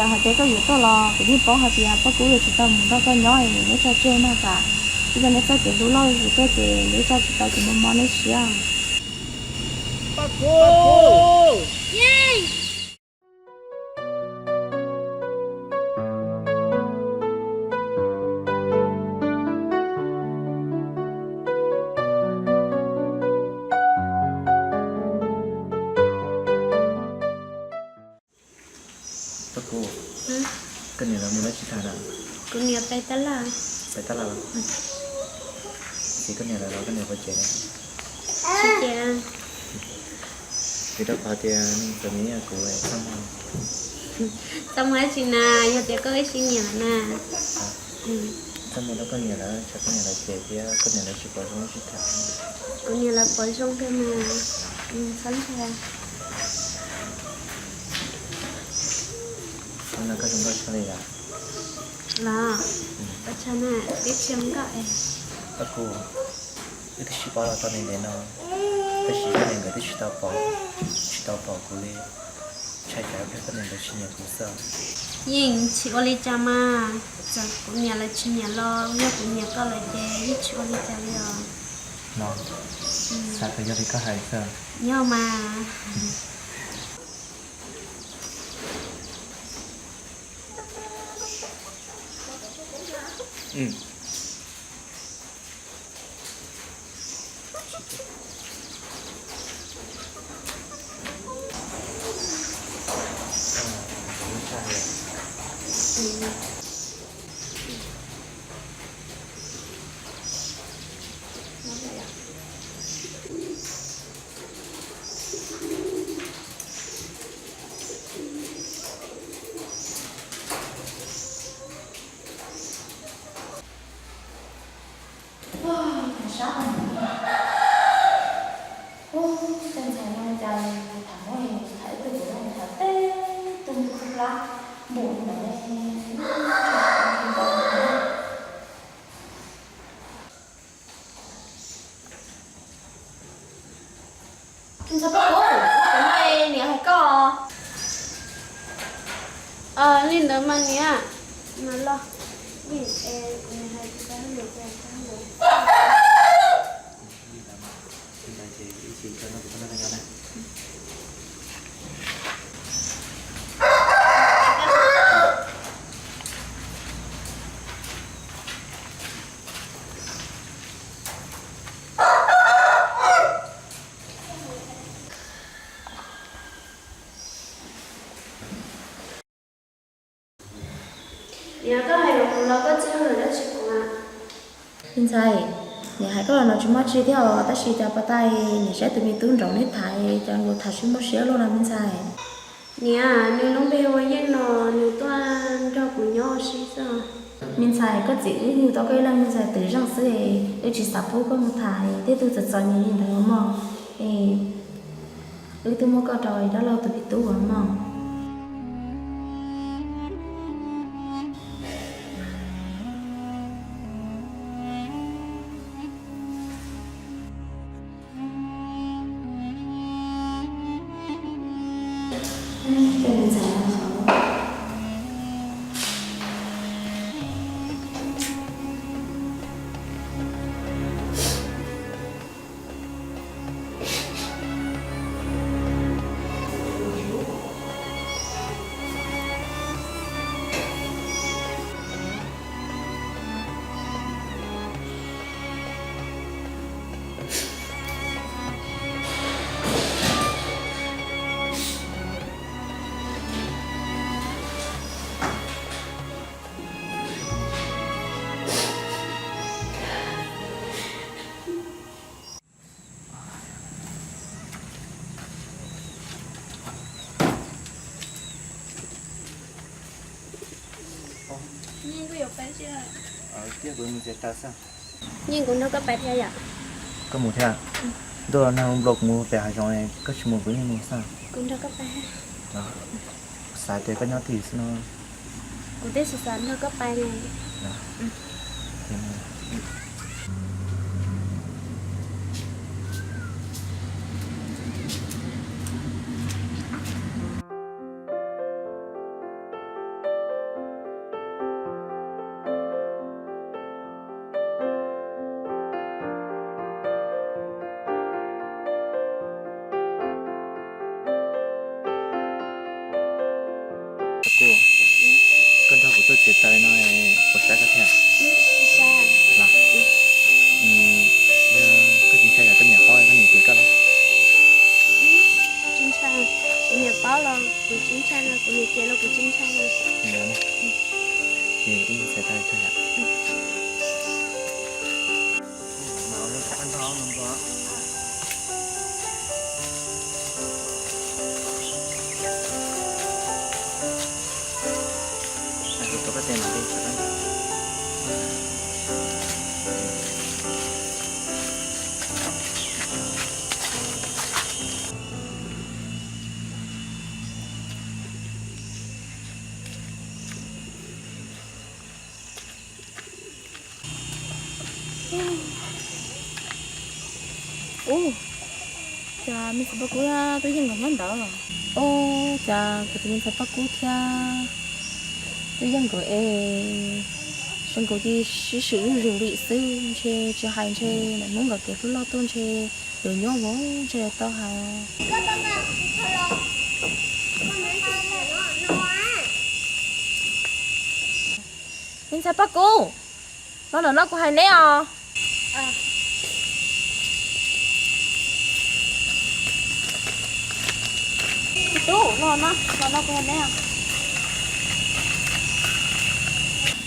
Hais tias koj yuav tuaj los kuv yeej paub hais tias Paj Kub yuav tsis tau mus nrog koj nyob es neb tso tseg no tas. Ib co neb txoj kev hlub loj zus tuaj ces neb tso tsis tau ces mob mob neb siab. Paj Kub! Paj Kub, koj niam lawv mus dab tsi tag lawm? Kuv niam pais tab laj. Pais tab laj los? Txiv koj niam lawv los koj niam puas cem? Tsis cem. Vim rau qhov tias neeg txom nyem ib yam kuv txaj muag. Txaj muag dab tsi na, yog tias koj ib sib nyiam lawm na. Txaj muag rau koj niam lawv, tsam koj niam lawv cem thiab koj niam lawv tsis pom zoo sib tham. Kuv niam lawv pom zoo kawg mas, txhob ntshai. Hnub no koj zoo nkauj tshaj li yom? Los, ua tsaug na, peb tsis zoo nkauj es. Paj Kub, wb twb sib paub los tau ntev ntev no, tab sis koj niam nkawd twb tsis tau pom, tsis tau pom kuv li. Ntshai tsam koj niam nkawd tsis nyiam kuv xwb. Yeej tsis ua li cas mas, txawm kuv nyiam lawv tsis nyiam los yog kuv nyiam koj lawm ces yeej tsis ua li cas li os. No, xav tias yog li koj hais xwb. Yog mas. Ua, sab heev. Ua, tej ntxhais no cas tham muab tham ib tug kuv no tham teb tug khub plab npaum li ntawd ne. Ntxhais Paj Kub, niam hais koj. Li ntawd mas niam, mas los. Niam, koj hais los kuv los koj txij hauj lwm dab tsi kuv a? Me ntxhais, niam hais koj los no tsis muaj tsi thiab os, tab sis cas pas tas niam saib tus me tub nraud neb tham, cas nkaus tham sib muaj siab luaj no me ntxhais. Niam, nws lub npe hu ua Yeej no, nws tuaj nrog kuv nyob ua si xwb. Me ntxhais, koj txiv wb hu tau koj ib leeg me ntxhais twm zeej xwb, wb tsis xav pub koj mus tham tej tug txom txom nyem li ntawd mog. Wb twb muab koj rau dab laug tus me tub uas mog. Yeej, kuv yuav pais thiab. Yeej, kuv nrog koj pais thiab yom. Koj mus thiab? Ntuj, nag hmo nplua kuv mus pem hav zoov, koj tsis mus kuv yeej mus xwb. Kuv nrog koj pais. Xav tias koj nyob twj ywm xwb no. Kuv twb xav xav nrog koj pais ne. Ces tau li no puas sab koj thiab? Los, yog koj tsis ntshai yog koj niam paub koj niam cem koj los? Tsis ntshai, kuv niam paub los kuv tsis ntshai, kuv niam cem los kuv tsis ntshai. Ces ib ntsis txhais tau tso yom. Ub, cas me ntxhais Paj Kub thiab Tub Yeej nkawd nyob ntawd? Ub, cas kuv tus me ntxhais Paj Kub thiab Tub Yeej nkawd es zoo nkaus li sib swm zuj zus li xwb, ntshe tsis hais ntshe nam hnub nkawd kev hlub loj tuaj ntshe yuav nyuaj vauv ntshe tau hais. Me ntxhais Paj Kub, los ntawm no kuv hais neb os. Tub, los no, los no kuv hais neb os.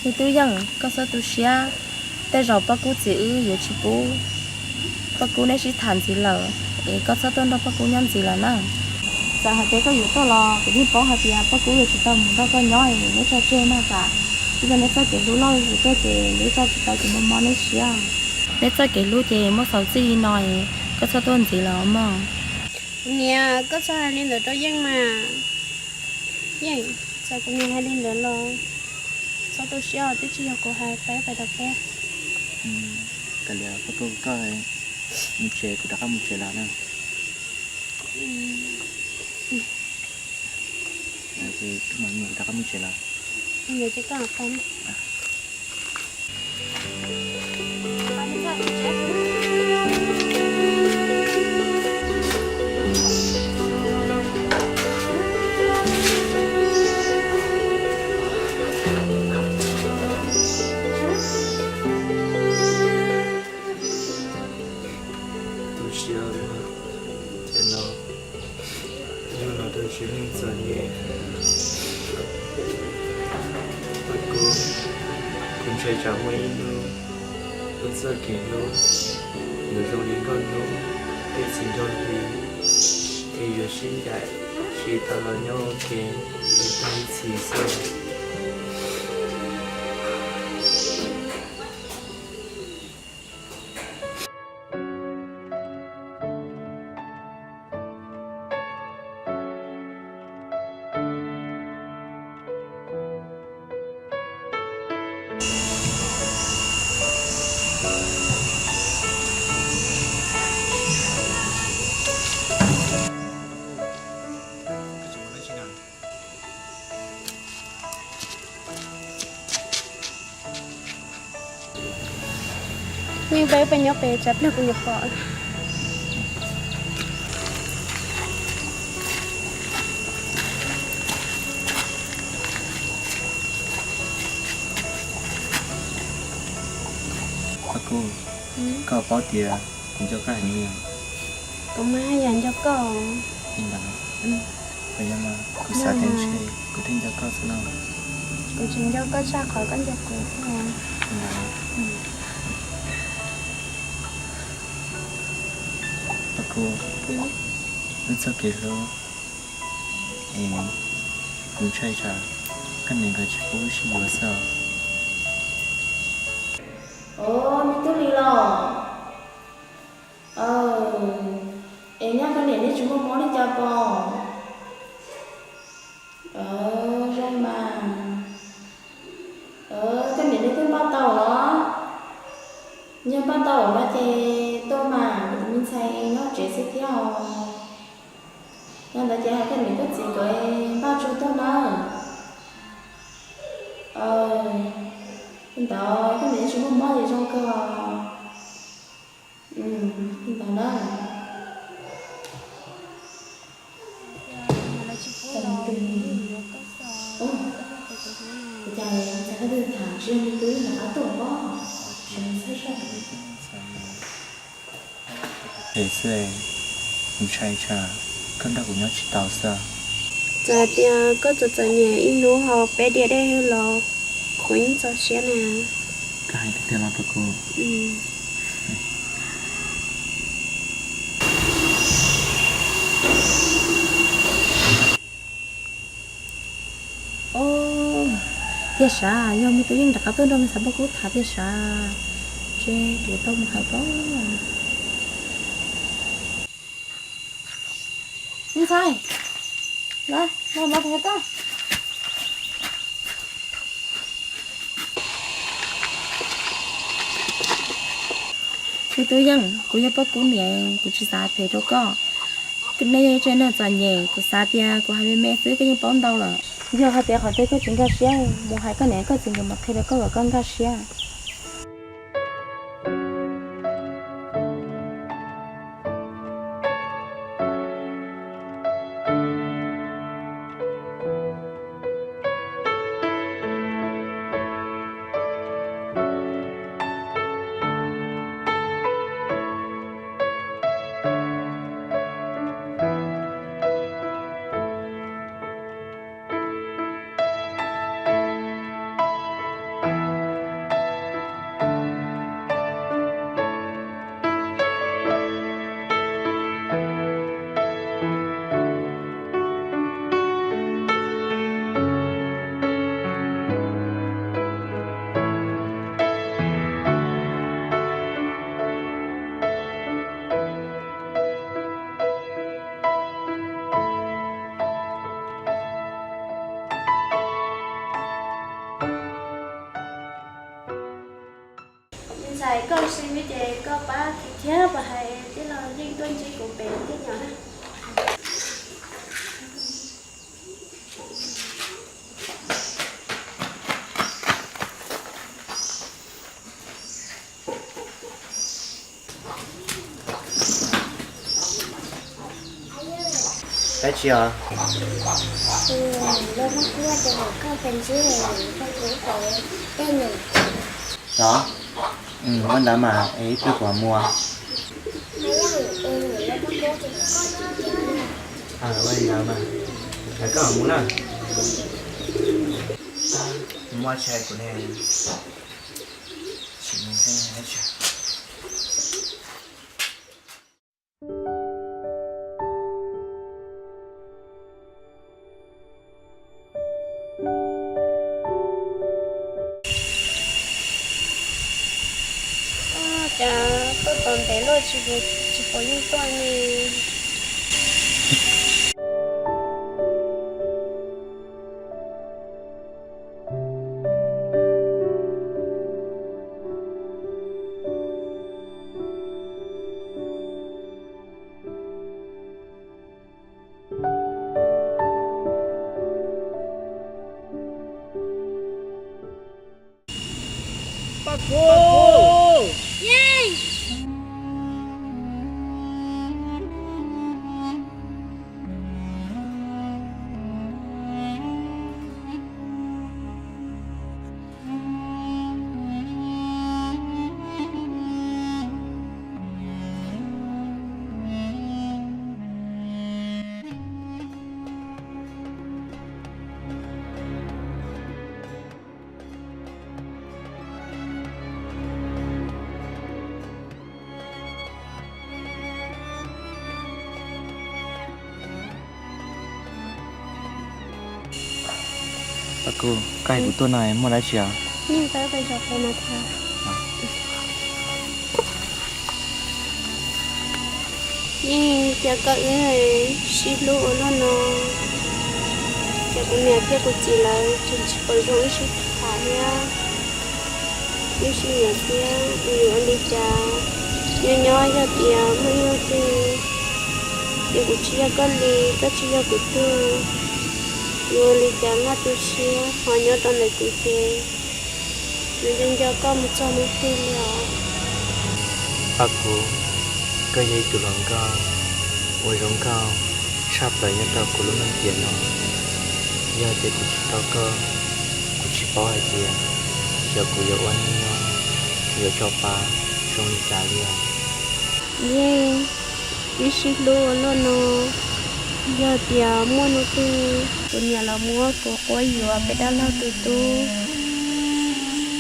Me Tub Yeej, koj txhob tu siab, tej zaum Paj Kub txiv wb yuav tsis pub Paj Kub neb sib tham ntxiv lawm, es koj txhob tuaj nrog Paj Kub nyob ntxiv lawm na. Txawm hais tias koj yuav tuaj los kuv yeej paub hais tias Paj Kub yuav tsis tau mus nrog koj nyob es neb tso tseg no tsam ib pliag neb txoj kev hlub loj zuj zus tuaj ces neb tso tsis tau ces mob mob neb siab. Neb txoj kev hlub ces muab xaus txij li no es koj txhob tuaj ntxiv lawm mog. Kuv niam, koj txhob hais li ntawd rau Yeej mas. Yeej, txawm kuv niam hais li ntawd los txhob tu siab, twb tsis yog kuv hais, peb pais tau peb. Kav liam, Paj Kub, koj mus tsev, kuv rov qab mus tsev lawm na. Kuv rov qab mus tsev lawm. Tu siab, ces no yug los rau tsis meej txom nyem. Paj Kub, kuv ntshai tsam muaj ib hnub wb txoj kev hlub yuav zoo li nkauj hnub thiab txiv nraug hli, es yuav sib ncaim tsis tau los nyob ua ke li tag ib txhis xwb. Yeej, peb peb nyob pem tsam pliag kuv yuav pom. Paj Kub, koj paub tias kuv nco koj heev li. Kuv mas haj yam nco koj. Li ntawd, kuv xav tias ntshe kuv thiaj nco koj xwb no. Kuv tsis nco koj tshaj qhov koj nco kuv thiab. Paj Kub, wb txoj kev hlub es kuv ntshai tsam koj niam nkawd tsis pub wb sib yuav xwb. Os, me tub Lis los? Es nyob koj niam neb tsis muaj mob li cas pom? Zoo mas. Koj niam neb twb npaj tau los? Yog npaj tau no ces tuaj mas, kuv tus me ntxhais nyob tsev xwb thiab os. Yog ntawd ces hais koj niam koj txiv nkawd npaj tsuag tuaj nawb. Li ntawd koj niam tsis muaj mob ces zoo kawg os. Li ntawd na. Ua cas Tsis yog me tub yeej rov qab tuaj pob, tsis mus txhawj soj. Phem xwb, kuv ntshai tsam koj nrog kuv nyob tsis tau xwb. Txawm hais tias koj txom txom nyem ib hnub haus peb diav dej los kuv yeej txaus siab na. Koj hais tiag tiag los Paj Kub? Tiag sav, yog me tub yeej rov qab tuaj nrog me ntxhais Paj Kub tham tiag sav, ces kuv tau mus hais koj. Me ntxhais, los, los, los, koj. Me tub yeej, kuv yog Paj Kub niam, kuv tsis xav phem rau koj. Nej yog ib tsev neeg txom nyem, kuv xav tias kuv hais me me xwb koj yeej paub ntau lawm. Yog hais tias qhov twg koj tsis nkag siab, mus hais koj niam koj txiv nkawd mam qhia rau koj kom koj nkag siab. Me ntxhais, koj ua si me ces koj pab kiag kiag puas hais tij laug Yeej tuaj ntsib kuv pem thiab nyob na. Dab tsi os? Lub hnub qub ces koj pes ntsib koj kuv ib tej num. Los, ua ntawd mas es ib pliag kuv mam mus. Ua li ntawd mas, es koj mam mus na. Muaj tshais kuv ne. Cas tuaj tau ntev luaj tsis pom Yeej tuaj li. Paj Kub! Yeej! Paj Kub, koj hais kuv tuaj no muaj dab tsi os? Yeej, cas koj wb sib hlub ua luaj no, ces kuv niam thiab kuv txiv lawv tseem tsis pom zoo wb sib tham thiab. Wb sib yuav thiab, yuav ua li cas? Nyob nyob yog tias muaj ib hnub twg, ces kuv tsis yog koj li, koj tsis yog kuv tug, yuav ua li cas noj tu siab ho nyob rau ntawm kuv ces yuav nco nco koj mus txog hnub twg li os. Paj Kub, koj yog ib tug hluas nkauj uas zoo nkauj tshaj plaws nyob rau kuv lub neej tiam no. Yog tias kuv tsis tau koj, kuv tsis paub hais tias Yog kuv yuav ua neej nyob, kuv yuav tso pa zoo li cas li os? Yeej, wb sib hlub ua luaj no, yog tias muaj hnub twg kuv niam los muab kuv quab yuav peb dab laug tus tub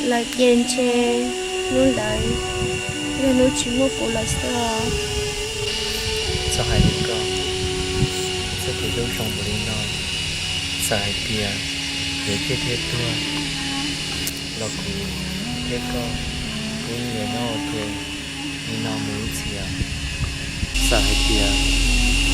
lawm ces ntshe hnub ntawd yog hnub tsis muaj kuv lawm xwb os. Txhob hais li koj, txoj kev hlub zoo npaum li no, txawm hais tias yuav ciaj thiab tuag los kuv thiab koj peb yuav nyob ua ke li no mus ib txhis. Txawm hais tias